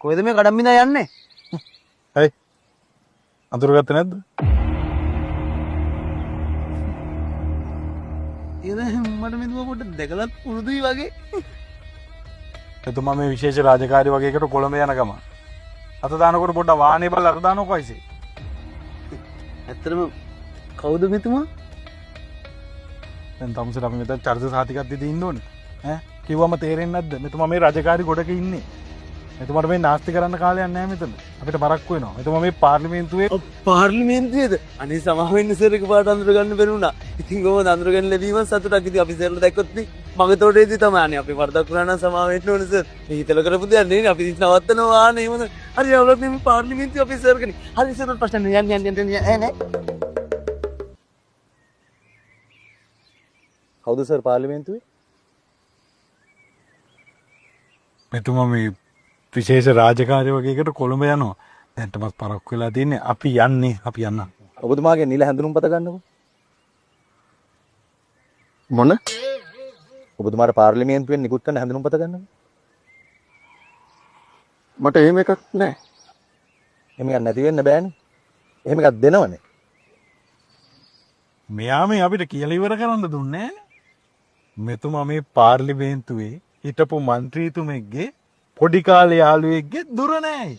කොහෙද මේ කඩම්බිනා යන්නේ? හයි. අඳුරගත්තේ නැද්ද? ඉතින් මට මෙතුමා පොඩ්ඩක් දැකලත් පුරුදුයි වගේ. එතුමා මේ විශේෂ රාජකාරි වගේ එකට කොළඹ යන ගමන්. අත දානකොට පොඩ්ඩක් වාහනේ බලලා අත දානකො අයිසේ. ඇත්තටම කවුද මෙතුමා? දැන් තමුසෙට අපි මෙතන චරිත සහතිකක් දීදී ඉන්න ඕනේ. ඈ කිව්වම තේරෙන්නේ නැද්ද? මෙතුමා මේ රාජකාරි ගොඩක ඉන්නේ. මෙතුමාට මේ නාස්ති කරන්න කාලයක් නෑ මෙතන. අපිට පරක්කු වෙනවා. මෙතුමා මේ පාර්ලිමේන්තුවේ පාර්ලිමේන්තුවේද? අනේ සමා වෙන්න සර් එකපාරට අඳුර ගන්න බැරි වුණා. ඉතින් කොහොමද අඳුර ගන්න ලැබීම සතුටක්. ඉතින් අපි සර්ලා දැක්කොත් නේ මගේ තෝටේදී තමයි. අනේ අපි වරදක් වුණා නම් සමා වෙන්න ඕනේ සර්. මේ හිතලා කරපු දෙයක් නෙවෙයි. අපි ඉතින් නවත්තනවා ආනේ මොන. හරි අවුලක් නෙමෙයි පාර්ලිමේන්තුවේ අපි සර් කෙනෙක්. හරි සර් ප්‍රශ්න නෑ. යන්න යන්න යන්න ඈ නෑ. කවුද සර් පාර්ලිමේන්තුවේ? මෙතුමා මේ විශේෂ රාජකාරි වගේ එකට කොළඹ යනවා. දැන්ටමත් පරක්කු වෙලා තින්නේ. අපි යන්නේ. අපි යන්න. ඔබතුමාගේ නිල හැඳුනුම්පත ගන්නකෝ. මොන? ඔබතුමාට පාර්ලිමේන්තුවෙන් නිකුත් කරන හැඳුනුම්පත ගන්නකෝ. මට එහෙම එකක් නෑ. එහෙම එකක් නැති වෙන්න බෑනේ. එහෙම එකක් දෙනවනේ. මෙයා මේ අපිට කියලා ඉවර කරන්න දුන්නේ නෑනේ. මෙතුමා මේ පාර්ලිමේන්තුවේ හිටපු මන්ත්‍රීතුමෙක්ගේ පොඩි කාලේ යාළුවෙක්ගේ දුර නෑයි.